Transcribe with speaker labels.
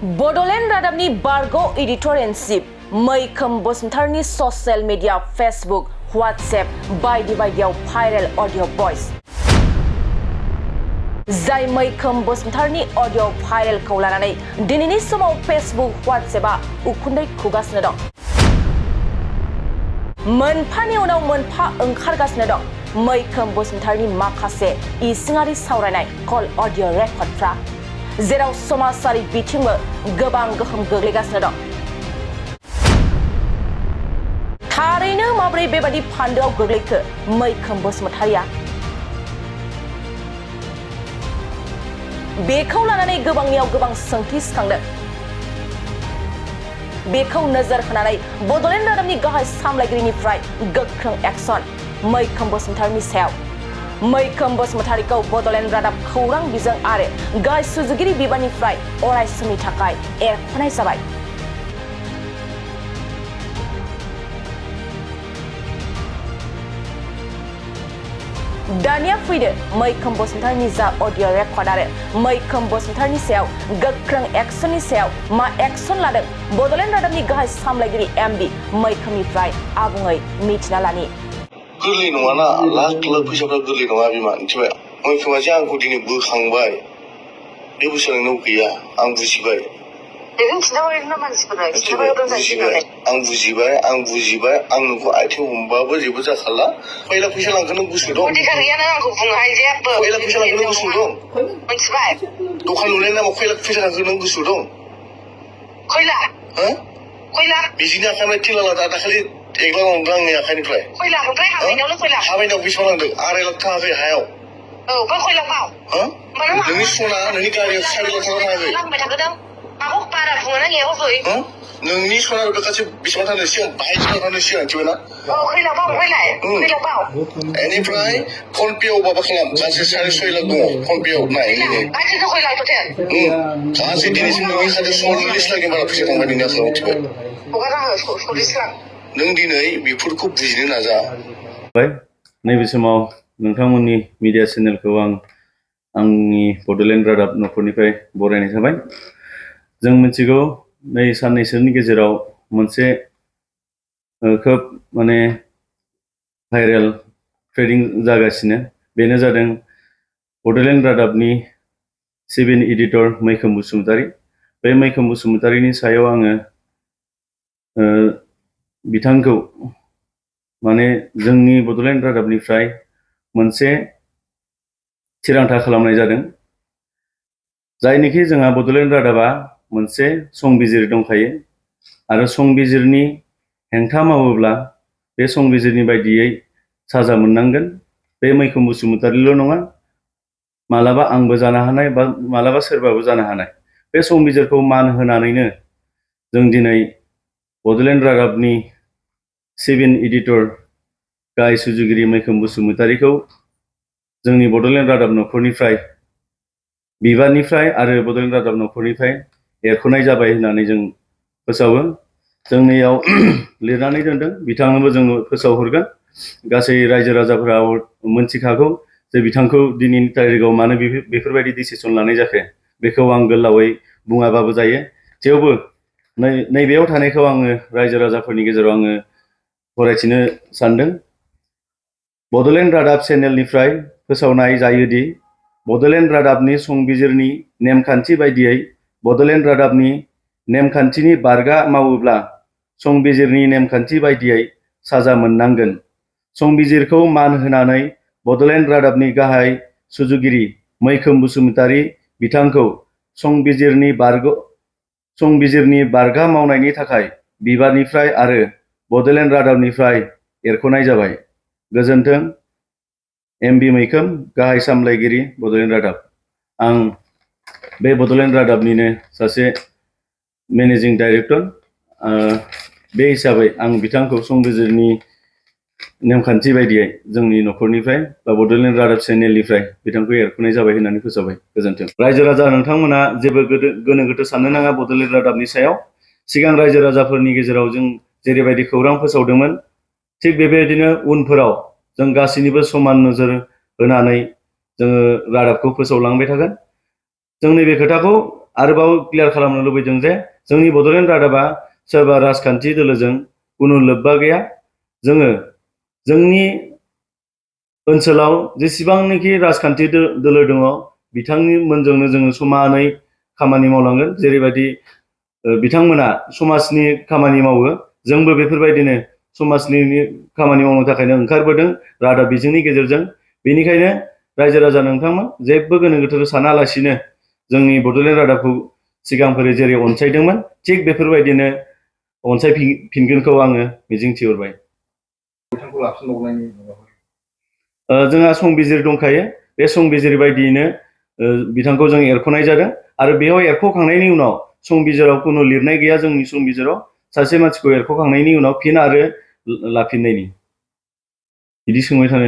Speaker 1: Bodoland रादाबनि बारग' editor in chief मैखोम बसुमतारिनि ससियेल मीडिया फेसबुक व्हाट्सएप बायदि बायदियाव भाइरेल ऑडियो भॉइस जाय मैखोम बसुमतारिनि ऑडियो भाइरेलखौ लानानै दिनैनि समाव फेसबुक व्हाट्सएपआ उखुन्दै खुगासिनो दं मोनफानि उनाव मोनफा ओंखारगासिनो दं मैखोम बसुमतारिनि माखासे इसिङारि सावरायनाय कल ऑडियो रेकर्डफ्रा जेराव समाजारि बिथिंबो गोबां गोहोम गोग्लैगासिनो दं थारैनो माबोरै बेबादि फान्दोआव गोग्लैखो मैखोम बसुमतारिया बेखौ लानानै गोबांनियाव गोबां सोंथि सिखांदों बेखौ नोजोर होनानै बड'लेण्ड रादाबनि गाहाय सामलायगिरिनिफ्राय गोख्रों एक्शन मैखोम बसुमतारिनि सायाव मैखोम बसुमतारिखौ बड'लेण्ड रादाब खौरां बिजों आरो गाहाय सुजुगिरि बिबाननिफ्राय अराय समनि थाखाय एरख'नाय जाबाय दानिया फैदो मैखोम बसुमतारिनि जा ऑडियो रेकर्ड आरो मैखोम बसुमतारिनि सायाव गोख्रों एक्शननि सायाव मा एक्शन लादों बड'लेण्ड रादाबनि गाहाय सामलायगिरि एमडी मैखोमनिफ्राय आबुङै मिथिना लानि
Speaker 2: गोरलै नङाना लाख लाख फैसाफ्रा गोरलै नङा बिमा मिथिबाय मैखोमा जे आंखौ दिनै बोखांबाय बे बुस्थुआ नोंनाव गैया आं बुजिबाय आं बुजिबाय आं नोंखौ आथिं हमबाबो जेबो जाखाला खयला फैसा लांखो नों गोसो दं खयला फैसा लांखो नों गोसो दं दखान लुनायनि नामाव खयला फैसा लांखो नों गोसो दं बिदिनि आखाइनिफ्राय थेला लादा दाखालि एक लाख लांदों आंनि आखाइनिफ्राय हाबायनायाव बेसेबां लांदों 2.5 लाख थाङाखै हायाव नोंनि सना नोंनि गारियाव 4 लाख थाङाखै नोंनि सना गासै बेसेबां थांदों सिगां 22 लाख थांदों सिगां मिथिबायना बेनिफ्राय फन पेआव माबा खालाम गासै 6.5 लाख दङ फन पेआव नाय गासै दिनैसिम नोंनि खाथियाव 40 लाखनि बारा फैसा थांबाय नोंनि आखायाव मिथिबाय नों दिनै बेफोरखौ बुजिनो नाजा
Speaker 3: नैबे समाव नोंथांमोननि मिडिया चेनेलखौ आंनि बड'लेण्ड रादाब न'खरनिफ्राय बरायनाय जाबाय जों मिथिगौ नै साननैसोनि गेजेराव मोनसे खोब भाइरेल ट्रेडिं जागासिनो बेनो जादों बड'लेण्ड रादाबनि सिभिल एडिटर मैखोम बसुमतारि बे मैखोम बसुमतारिनि सायाव आङो बिथांखौ जोंनि बड'लेण्ड रादाबनिफ्राय मोनसे थिरांथा खालामनाय जादों जायनिखि जोंहा बड'लेण्ड रादाबा मोनसे संबिजिर दंखायो आरो संबिजिरनि हेंथा मावोब्ला बे संबिजिरनि बायदियै साजा मोननांगोन बे मैखोम बसुमतारिल' नङा मालाबा आंबो जानो हानाय बा मालाबा सोरबाबो जानो हानाय बे संबिजिरखौ मान होनानैनो जों दिनै बड'लेण्ड रादाबनि सिभिल एडिटर गाहाय सुजुगिरि मैखोम बसुमतारिखौ जोंनि बड'लेण्ड रादाब न'खरनिफ्राय बिबाननिफ्राय आरो बड'लेण्ड रादाब न'खरनिफ्राय एरख'नाय जाबाय होननानै जों फोसावो जोंनियाव लिरनानै दोनदों बिथांनोबो जों फोसावहरगोन गासै रायजो राजाफोरा मोनथिखागौ जे बिथांखौ दिनैनि तारिखाव मानो बेफोरबायदि डिसिसन लानाय जाखो बेखौ आं गोलावै बुङाबाबो जायो थेवबो नैबेयाव थानायखौ आङो रायजो राजाफोरनि गेजेराव आङो फरायथिनो सानदों बड'लेण्ड रादाब चेनेलनिफ्राय फोसावनाय जायोदि बड'लेण्ड रादाबनि संबिजिरनि नेमखान्थि बायदियै बड'लेण्ड रादाबनि नेमखान्थिनि बारगा मावोब्ला संबिजिरनि नेमखान्थि बायदियै साजा मोननांगोन संबिजिरखौ मान होनानै बड'लेण्ड रादाबनि गाहाय सुजुगिरि मैखोम बसुमतारि बिथांखौ संबिजिरनि बारगा मावनायनि थाखाय बिबाननिफ्राय आरो बड'लेण्ड रादाबनिफ्राय एरख'नाय जाबाय गोजोन्थों एमबी मैखोम गाहाय सामलायगिरि बड'लेण्ड रादाब आं बे बड'लेण्ड रादाबनिनो सासे मेनेजिं डाइरेक्टर बे हिसाबै आं बिथांखौ संबिजिरनि नेमखान्थि बायदियै जोंनि न'खरनिफ्राय बा बड'लेण्ड रादाब चेनेलनिफ्राय बिथांखौ एरख'नाय जाबाय होननानै फोसावबाय गोजोन्थों रायजो राजा नोंथांमोना जेबो गोनो गोथो साननो नाङा बड'लेण्ड रादाबनि सायाव सिगां रायजो राजाफोरनि गेजेराव जों जेरैबायदि खौरां फोसावदोंमोन थिग बेबायदिनो उनफोराव जों गासैनिबो समान नोजोर होनानै जोङो रादाबखौ फोसावलांबाय थागोन जों नैबे खोथाखौ आरोबाव क्लियार खालामनो लुबैदों जे जोंनि बड'लेण्ड रादाबा सोरबा राजखान्थि दोलोजों कुनु लोब्बा गैया। जोङो जोंनि ओनसोलाव जेसेबांनाखि राजखान्थि दोलो दङ बिथांमोनजोंनो जोङो समानै खामानि मावलांगोन। जेरैबायदि बिथांमोना समाजनि खामानि मावो, जोंबो बेफोरबायदिनो समाजनि खामानि मावनो थाखायनो ओंखारबोदों रादाब बिजोंनि गेजेरजों। बेनिखायनो रायजो राजा नोंथांमोन जेबो गोनो गोथो सानालासिनो जोंनि बड'लेण्ड रादाबखौ सिगांफोर जेरै अनसायदोंमोन थिग बेफोरबायदिनो अनसायफिनगोनखौ आङो मिजिंथिहरबाय। जोंहा संबिजिर दंखायो, बे संबिजिर बायदियैनो बिथांखौ जों एरख'नाय जादों आरो बेयाव एरख'खांनायनि उनाव संबिजिराव कुनु लिरनाय गैया जोंनि संबिजिराव सासे मानसिखौ एरख'खांनायनि उनाव फिन आरो लाफिननायनि बिदि सोंबाय थानाय